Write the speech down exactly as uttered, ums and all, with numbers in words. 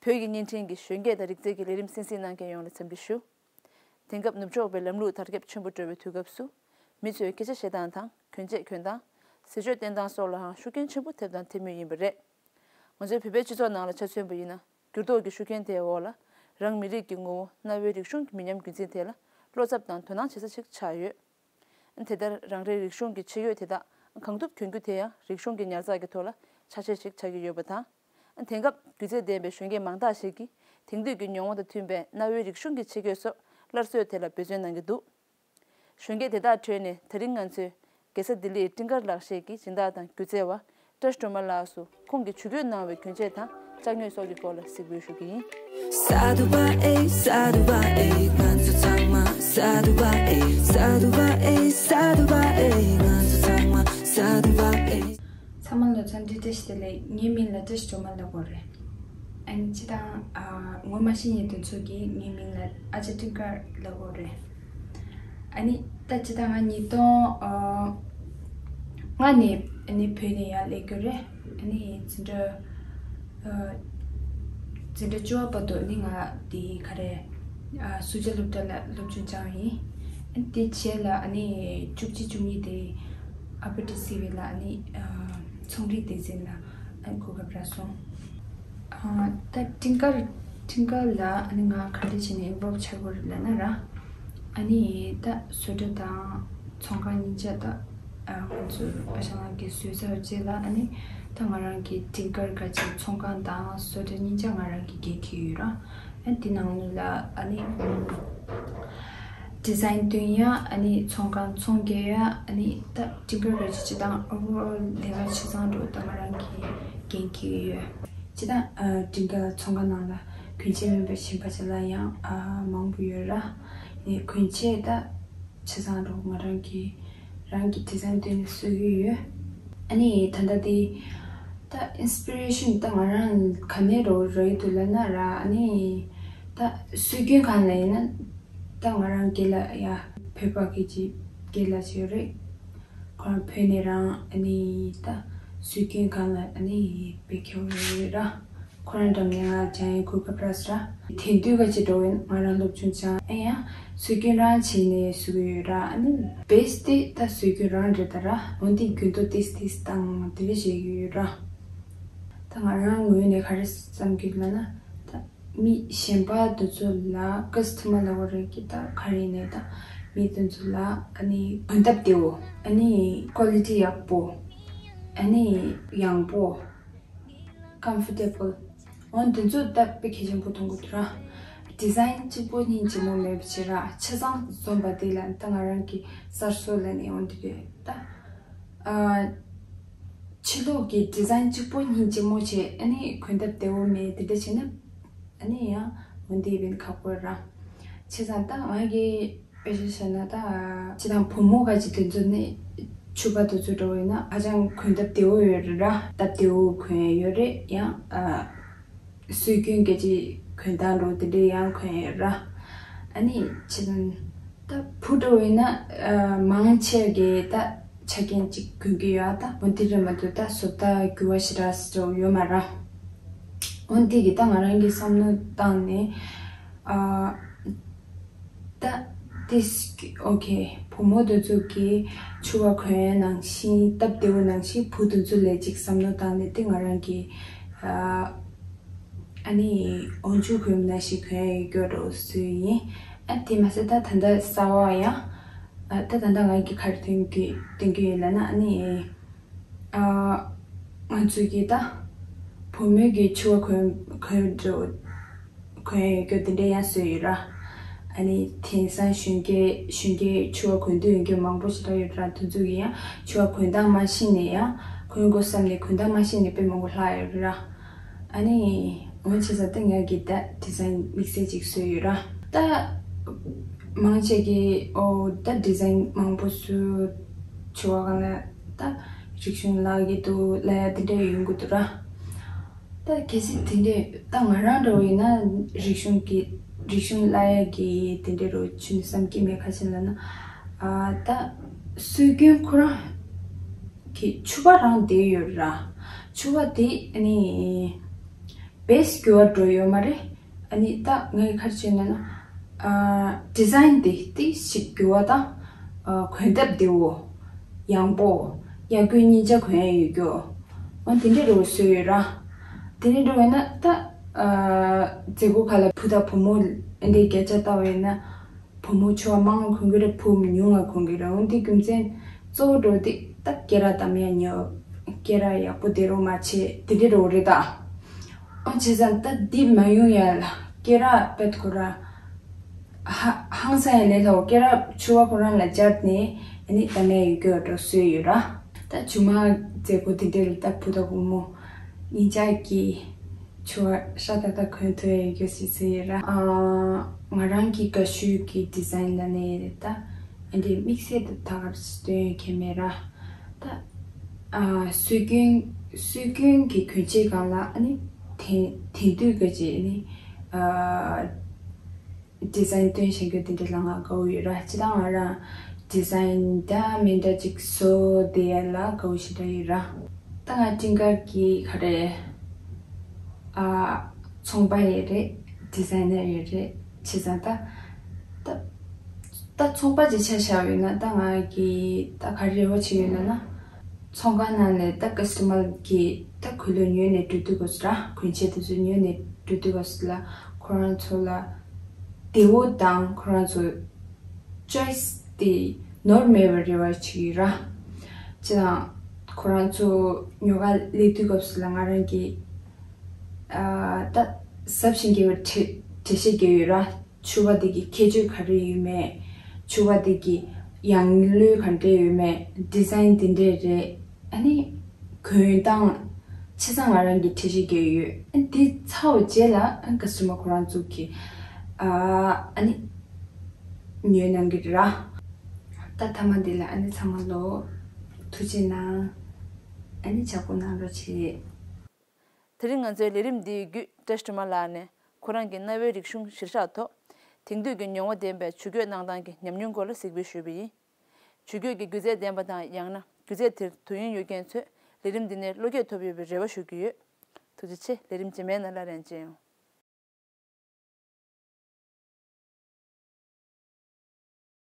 བོད་ཀྱི་བརྙན་འཕྲིན་གྱི་གཞོན་སྐྱེས་དང་རིག་རྩལ་གྱི་ལས་རིམ་གསན་གཟིགས་གནང་མཁན་ཡོངས་ལ་འཚམས་འདྲི་ཞུ། དེང་སྐབས་ནུབ་ཕྱོགས་པའི་ལམ་ལུགས་དར་ཁྱབ་ཆེན་པོ་འགྲོ་བའི་དུས་སྐབས་སུ། མི་ཚོས་སྐད་ཆ་བཤད་སྟངས་དང་གྱོན་ཆས་གྱོན་སྟངས། ཟས་སྤྱོད་བསྟེན་སྟངས་སོགས་ལའང་ཤུགས་རྐྱེན་ཆེན་པོ་ཐེབས་དང་ཐེབས་མུས་ཡིན་པ་རེད། ང་ཚོའི་བོད་པའི་སྤྱི་ཚོགས་ནང་ལ་ཆ་མཚོན་པ་ཡིན་ན། འགྱུར་ལྡོག་གི་ཤུགས་རྐྱེན་དེའི་འོག་ལ། རང་མི་རིགས་ཀྱི་ངོ་བོ་གནའ་བོའི་རིག་གཞུང་གི་མི་ཉམས་རྒྱུན་འཛིན་ཐད་ལ་བློ་འཚབ་དང་དོ་སྣང་བྱེད་ས་ཞིག་ཆགས་ཡོད། དེ་ལྟར་རང་རེའི་རིག་གཞུང་གི་ཕྱེད་ཡོད་དེ་དག་གང་ཐུབ་གྱོན་རྒྱུ་དེ་ཡང་རིག་གཞུང་གི་ཉར་ཚགས་ཀྱི་ཐོག་ལ་ཆ་ཤས་ཤིག་ཆགས་ཀྱི་ཡོད་པ་དང་། དེང་སྐབས་སྒྱུ་རྩལ་ལྡན་པའི་གཞོན་སྐྱེས་མང་དག་ཞིག་གིས་དེང་དུས་ཀྱི་མྱོང་བ་དང་མཐུན་པའི་གནའ་བོའི་རིག་གཞུང་གི་ཕྱེད་ཡོད་སོགས་སླར་གསོའི་ཐད་ལ་འབད་བརྩོན་གནང་གི་འདུག་གཞོན་སྐྱེས་དེ་དག་ཁྲོད་ནས་ད་རིང་ང་ཚོས་རྒྱལ་ས་ལྡི་ལིའི་སྤྲིན་དཀར་ལག་ཤེས་ཀྱི་སྦྱིན་བདག་དང་སྒྱུ་རྩལ་བ་བཀྲ་ཤིས་སྒྲོལ་མ་ལགས་སུ་ཁོང་གིས་ཇུས་འགོད་གནང་བའི་གྱོན་ཆས་དང་ཅ་དངོས་སོགས་ཀྱི་སྐོར་ལ་གཟིགས་འབུལ་ཞུ་གི་ཡིན། སཱ་དྷུ་བ་ཨེ། སཱ་དྷུ་བ་ཨེ། ང་ཚོ་ཚང་མ་སཱ་དྷུ་བ་ཨེ། སཱ་དྷུ་བ་ཨེ། སཱ་དྷུ་བ་ཨེ། ང་ཚོ་ཚང་མ་སཱ་དྷུ་བ་ཨེ། ཚང་མ་ལ་འཚམས་འདྲི་བཀྲ་ཤིས་བདེ་ལེགས། ངའི་མིང་ལ་བཀྲ་ཤིས་སྒྲོལ་མ་ལབ་དགོས་རེད། ཨ་ནི་སྤྱིར་བཏང་ཨ་ངོ་མ་ཤེས་མཁན་དེ་ཚོ་གིས་ངའི་མིང་ལ་ཨ་ཅག་སྤྲིན་དཀར་ལབ་དགོས་རེད། ཨ་ནི་ད་སྤྱིར་བཏང་ང་ཉིས་སྟོང་ཨ་ལྔ་ནས་ཨ་ནི་བོད་ནས་ཡར་སླེབས་རྒྱུ་རེད། ཨ་ནི་འཛིན་གྲྭ་ཨ་འཛིན་གྲྭ་བཅུ་པ་བར་དུ་ནི་ང་དེ་ག་རེ་ཨ་སུ་ཇཱ་སློབ་གྲྭ་ལ་སློབ་སྦྱོང་སྦྱངས་ཡིན། ཨ་ནི་དེ་རྗེས་ལ་ཨ་ནི་བཅུ་གཅིག་བཅུ་གཉིས་དེ་ཨ་པར་ཊི་སི་ཝི་ལ་ཨ་ནི་ཨ་ཚོང་རིག་སྡེ་ཚན་ལ་ཨ་ནི་གོ་སྐབས་རག་སོང་། ཨ་ད་སྤྲིན་དཀར་སྤྲིན་དཀར་ལ་ཨ་ནི་ང་ག་འདྲ་བྱས་ནས་ཨིན་ཝོལབ་ཆགས་དགོས་རེད་ལབ་ན་ར། ཨ་ནི་ད་བཟོ་གྲྭ་དང་ཚོང་ཁང་གཉིས་ཆ་ད་ཨ་ཁོང་ཚོ་ཨ་ཞང་ལགས་ཀྱིས་བཟོས་ཚར་རྗེས་ལ་ཨ་ནི་ད་ང་རང་གི་སྤྲིན་དཀར་ག་ཅིག་ཚོང་ཁང་དང་བཟོ་གྲྭ་གཉིས་ཆ་ང་རང་གི་འགན་འཁྱེར་ཡོད་ར། ཨ་དེ་ནང་ལ་ཨ་ནི་ཌི་ཛའིན་འདོན་ཡ། ཨ་ནི་ཚོང་ཁང་ཚོང་རྒྱག་ཡ། ཨ་ནི་ད་སྤྲིན་དཀར་ར་ཅིག་སྤྱིར་བཏང་ཨོ་ཝར་ཨོལ་ལས་ཀ་ཆ་ཚང་འགྲོ་ད་ང་རང་གི་འགན་འཁྱེར་ཡོད། སྤྱིར་བཏང་ཨ་སྤྲིན་དཀར་ཚོང་ཁང་ནང་ལ་གྱོན་ཆས་མིན་པ་གཞན་པ་ཅིག་ལ་ཡང་ཨ་མང་པོ་ཡོད་ར། ཨ་ནི་གྱོན་ཆས་ད་ཆ་ཚང་འགྲོ་ང་རང་གི་རང་གི་ཌི་ཛའིན་འདོན་ནས་བཟོ་གི་ཡོད། ཨ་ནི་ད་ལྟ་དེ་ད་ཨིན་སི་པི་རེ་ཤན་ད་ང་རང་ག་ནས་རོ་རོལ་དུ་ལབ་ན་ར། ཨ་ནི་ད་སྲོལ་རྒྱུན་སྒང་ལ་ཡིན་ན་ད་ང་རང་དགེ་ལགས་ཡ་བོད་པ་གི་ཅིག་དགེ་ལགས་ཅིག་ཡོད་རེད། ཁོ་རང་བོད་ནས་རང་ཨ་ནི་ད་སྲོལ་རྒྱུན་སྒང་ལ་ཨ་ནི་དཔེ་མཁས་པོ་ཡོད་རེད་ར། ཁོ་རང་འགྲམ་ནས་ང་སྦྱང་ཡའི་གོ་སྐབས་རག་སོང་ར། དེང་དུས་ཀ་ཅིག་འགྲོ་བའི་ང་རང་སློབ་སྦྱོང་སྦྱང་ཨེ་ཡང་སྲོལ་རྒྱུན་རང་བྱས་ནས་བཟོ་གི་ཡོད་ར། ཨ་ནི་བེ་སི་དེ་ད་སྲོལ་རྒྱུན་རང་རེད་ད་ར། འོན་ཏེ་རྒྱུན་དུ་ཏིས་ཏིས་བཏང་དེ་འདྲ་བྱེད་ཀྱི་ཡོད་ར། ད་ང་རང་ངོས་ནས་ག་རེ་བསམ་གྱི་ལབ་ན་ད་མི་གཞན་པ་དེ་ཚོ་ལ་ཀ་སི་ཐ་མར་ལབ་དགོས་རེད་ཀྱི་ད་ག་རེ་ནས་ད་མི་དེ་ཚོ་ལ་ཨ་ནི་གོན་སྟབས་བདེ་བོ། ཨ་ནི་ཀོ་ལི་ཊི་ཡག་པོ། ཨ་ནི་ཡངས་པོ། ཀམ་ཕོར་ཊེ་བལ། འོན་དེ་ཚོ་ད་དཔེ་གལ་ཆེན་པོ་མཐོང་གི་འདུག་ར། ཌི་ཛའིན་གཅིག་པོ་སྙིང་རྗེ་མོ་མེད་པ་བྱས་ར། ཆ་ཚང་འཛོམས་པ་དེ་ལ་ད་ང་རང་གི་གསར་བཟོ་ལབ་ནས་འོན་དེ་རེད་ད། ཨ་ཕྱི་ལོགས་ཀྱི་ཌི་ཛའིན་གཅིག་པོ་སྙིང་རྗེ་མོ་བྱས། ཨ་ནི་གོན་སྟབས་བདེ་བོ་མེད་དེ་འདྲ་བྱས་ན་ཨ་ནི་ཡང་འོན་དེ་བས་ཁག་པོ་ར། བྱས་ཙང་ད་ང་གི་དཔེ་ཆ་བཞག་ན་ད་སྤྱིར་བཏང་བུ་མོ་ག་ཅིག་དེ་ཚོ་ནི་ཕྱུ་པ་དེ་ཚོ་འགྲོ་བས་ན་ཧ་ཅང་གོན་སྟབས་བདེ་བོ་ཡོད་རེད་ར། སྟབས་བདེ་བོ་གོན་ཡ་ཡོད་རེད། ཡང་ཨ་སྲོལ་རྒྱུན་ག་ཅིག་གོན་སྟངས་འགྲོ་དེ་འདྲས་ཡང་གོན་ཡ་ཡོད་ར། ཨ་ནི་སྤྱིར་བཏང་ད་བུ་འགྲོ་བས་ན་ཨ་མང་ཆེ་གི་ད་ཆ་རྐྱེན་ཅིག་གོན་གི་ཡོད། ཨ་ད་འོན་ཏེ་རེད་མ་གཏོགས་ད་བཟོ་ལྟ་འགྱུར་བ་ཞེ་དྲག་ཞིག་ཡོད་མ་ར། འོན་ཏེ་གི་ད་ང་རང་གི་བསམ་བློ་བཏང་ནས་ཨ། ད་དེ་ཨོ་ཁེ། བུ་མོ་དེ་ཚོ་གིས་ཕྱུ་པ་གོན་ནང་བཞིན་སྟབས་བདེ་བོ་ནང་བཞིན་བུ་དེ་ཚོ་ལ་ཅིག་བསམ་བློ་བཏང་ནས་དེ་ང་རང་གི་ཨ་ཨ་ནི་འོག་འཇུག་གོན་ནང་བཞིན་གོན་ཡོད་འགྲོ་བཟོས་ཡིན། ཨ་དེ་མ་ཟད་ད་ད་ལྟ་གསར་པ་ཡང་ཨ་ད་ད་ལྟ་ང་གི་ག་རེ་སྟོན་གི་སྟོན་གི་ཡོད་ལབ་ན་ཨ་ནི། ཨ་ང་ཚོ་གི་ད་བུ་མོའི་གི་ཕྱུ་པ་གོན་གོན་འགྲོ་གོན་ཡོད་རྒྱུ་དེ་འདྲ་ཡང་བཟོས་ཡོད་ར། ཨ་ནི་དེང་སང་གཞོན་སྐྱེས་གཞོན་སྐྱེས་ཕྱུ་པ་གོན་འདོད་ཡོད་མཁན་མང་པོ་ཞིག་ར་ཡོད་ར། དེ་ཚོ་གི་ཡང་ཕྱུ་པ་གོན་སྟངས་མ་ཤེས་ནས་ཡང་གོན་དགོས་བསམ་ནས་གོན་སྟངས་མ་ཤེས་ནས་དཔེ་མང་པོ་ལྷག་ཡོད་ར། ཨ་ནི་འོན་བྱས་ཙང་ད་ངས་ཀྱི་ད་ཌི་ཛའིན་དམིགས་བསལ་ཅིག་བཟོས་ཡོད་ར། ད་མང་ཆེ་གི་ཨོ་ད་ཌི་ཛའིན་མང་པོ་བཟོས་བྱུང་བ་གང་ལ་ད་རིག་གཞུང་བརླག་གི་འདུག་ལབ་ཡ་དེ་འདྲ་ཡོང་གི་འདུག་ར། ད་གལ་སྲིད་དེ་འདྲས་ད་ང་རང་འདྲ་བོ་ཡིན་ན་རིག་གཞུང་གི་རིག་གཞུང་བརླག་ཡ་གི་དེ་འདྲས་རོ་ཆུ་ནི་བསམ་གྱི་མེད། ག་ཅི་ལབ་ན་ཨ་ད་སྲོལ་རྒྱུན་ཁོ་རང་གི་ཕྱུ་པ་རང་བསྡད་ཡོད་ར། ཕྱུ་པ་དེ་ཨ་ནི་ བེ་སི་འགྱུར་བ་འགྲོ་ཡོད་མ་རེད། ཨ་ནི་ད་ངས་ག་རེ་བྱས་ན་ན། ཨ། ཌི་ཛའིན་དེ་ཏིག་ཞིག་འགྱུར་བ་དང་། ཨ། གོན་སྟབས་བདེ་བོ། ཡང་པོ། ཡ་གོས་གཉིས་ཆ་གོན་ཡ་ཡོད་རྒྱུ། འོ་དེ་འདྲ་རུ་བཟོས་ཡོད་ར། དེ་འདྲ་རུ་ཡོད་ན་ད། ཨ། མཛད་སྒོ་ཁག་ལ་བུ་དང་བུ་མོ་འདི་སྐད་ཆ་བཏང་བ་ཡིན་ན། བུ་མོ་ཆུང་བ་མང་བ་གོན་གི་རེད། བུ་ཉུང་བ་གོན་གི་རེད། འོན་ཏེ་རྒྱུ་མཚན་གཙོ་བོ་འགྲོ་དེ་ད་སྐེ་རགས་དམ་ཡ་ཉོ། སྐེ་རགས་ཡག་པོ་དེ་རུ་མ་བྱེད་དེ་འདྲ་རུ་རེད་ད། འོ་བྱས་ཙང་ད་འདི་མ་ཡོང་ཡ་ལ་སྐེ་རགས་པད་ཁོ་ར། ཧ་ཧང་སང་ཡ་ལས་ལྷག་སྐེ་རགས་ཆུང་བ་ཁོ་རང་ལ་སྦྱར་ནས་ཨ་ནི་དམ་ཡ་ཡོད་རྒྱུ་འགྲོ་བཟོས་ཡོད་ར། ད་ཇུ་མ་མཛད་སྒོ་དེ་འདྲ་ལ་ད་བུ་དང་བུ་མོ་གཉིས་ཆ་གི་ཆུ་བ་ཧྲ་ཏག་ཏག་གོན་ཐུབ་ཡ་ཡོད་རྒྱུ་ཞིག་བཟོས་ཡོད་ར། ཨ། ང་རང་གི་དགའ་ཤོས་ཀྱི་ཌི་ཛའིན་ལ་ནས་ད་ཨ་འདི་དམིགས་བསལ་དུ་ད་གར་སྟོན་ཡ་གལ་མེད་ར། ད། ཨ། སྲོལ་རྒྱུན་སྲོལ་རྒྱུན་གྱི་གོན་ཆས་སྒང་ལ་ཨ་ནི་དེང་དེང་དུས་ཀྱི་ཅིག་ཨ་ནི། ཨ། ཌི་ཛའིན་སྟོན་བཞིན་རྒྱུ་དེ་འདྲ་ལ་ང་དགའ་བོ་ཡོད་ར། སྤྱིར་བཏང་ང་རང་ཌི་ཛའིན་འདྲ་མི་འདྲ་ཅིག་བཟོ་བསྡད་ཡ་ལ་དགའ་བོ་ཞེ་དྲག་ཡོད་ར། ད་ང་སྤྲིན་དཀར་གྱི་ག་རེ། ཨ། ཚོང་པ་ཡོད་རེད། ཌི་ཛའིན་ནར་ཡོད་རེད། བྱས་ཙང་ད། ད་ད་ཚོང་པ་ཅིག་ཆ་བཞག་ཡོད་ན་ད་ང་གི་ད་ག་རེ་རེ་བ་བྱེད་ཡོད་ན་ན། ཚོང་ཁང་ནང་ནས་ད་ཀ་སི་ཊ་མར་གྱི་ད་གོས་ལོག་ཉོས་ནས་འགྲོ་དུས་སྐབས་སུ་ར། གོན་ཆས་དེ་ཚོ་ཉོས་ནས་འགྲོ་དུས་སྐབས་སུ་ལ་ཁོ་རང་ཚོ་ལ་བདེ་བོ་དང་ཁོ་རང་ཚོ་ཅོའི་སི་དེ་ནོར་མེད་པའི་རེ་བ་བྱེད་ཀྱི་ཡོད་ར། བྱས་ཙང་ཁོ་རང་ཚོ་ཉོ་ག་སླེབས་དུས་སྐབས་སུ་ལ་ང་རང་གི་ཨ། ད་གཟབ་ཞིང་རྒྱས་པའི་འགྲེལ་འགྲེལ་བཤད་རྒྱག་ཡོད་ར། ཕྱུ་པ་དེ་གི་ཁྱད་ཆོས་ག་རེ་ཡོད་མེད། ཕྱུ་པ་དེ་གི་ཡང་ལོས་ག་འདྲས་ཡོད་མེད། ཌི་ཛའིན་དེ་འདྲས་རེད། ཨ་ནི་གོན་སྟངས་ཆ་ཚང་ང་རང་གི་འགྲེལ་བཤད་རྒྱག་ཡོད། ཨ་འདི་ཚར་བའི་རྗེས་ལ་ཨ་ཀ་སི་ཊ་མར་ཁོ་རང་ཚོ་གི་ཨ་ཨ་ནི་ཉོས་གནང་གི་རེད་ར། ད་མཐའ་མ་འདི་ལ་ཨ་ནི་ཚང་མ་ལོ་ཐུགས་རྗེ་གནང་། ཨ་ནི་ཇ་ཁུག་གནང་རོགས་བྱེད། དེ་རིང་ང་ཚོའི་ལས་རིམ་འདིའི་བརྒྱུད་བཀྲ་ཤིས་སྒྲོལ་མ་ལགས་ནས་ཁོ་རང་གི་གནའ་བོའི་རིག་གཞུང་གཞིར་བཞག་ཐོག་དེང་དུས་ཀྱི་མྱོང་བ་ལྡན་པའི་ཇུས་འགོད་གནང་སྟངས་ཀྱི་ཉམས་མྱོང་སྐོར་ལ་གཟིགས་འབུལ་ཞུས་པ་ཡིན། ཇུས་འགོད་ཀྱི་སྒྱུ་རྩལ་ལྡན་པ་དང་ཡང་ན་སྒྱུ་རྩལ་དེར་དུས་ཡུན་ཡོད་མཁན་ཚོས་ལས་རིམ་འདི་ནས་བློ་སྐྱེད་ཐོབ་ཡོད་པའི་རེ་བ་ཞུ་གི་ཡོད། ཐུགས་རྗེ་ཆེ། ལས་རིམ་རྗེས་མའི་ནང་ལ་ལན་རྒྱག་ཡོང་།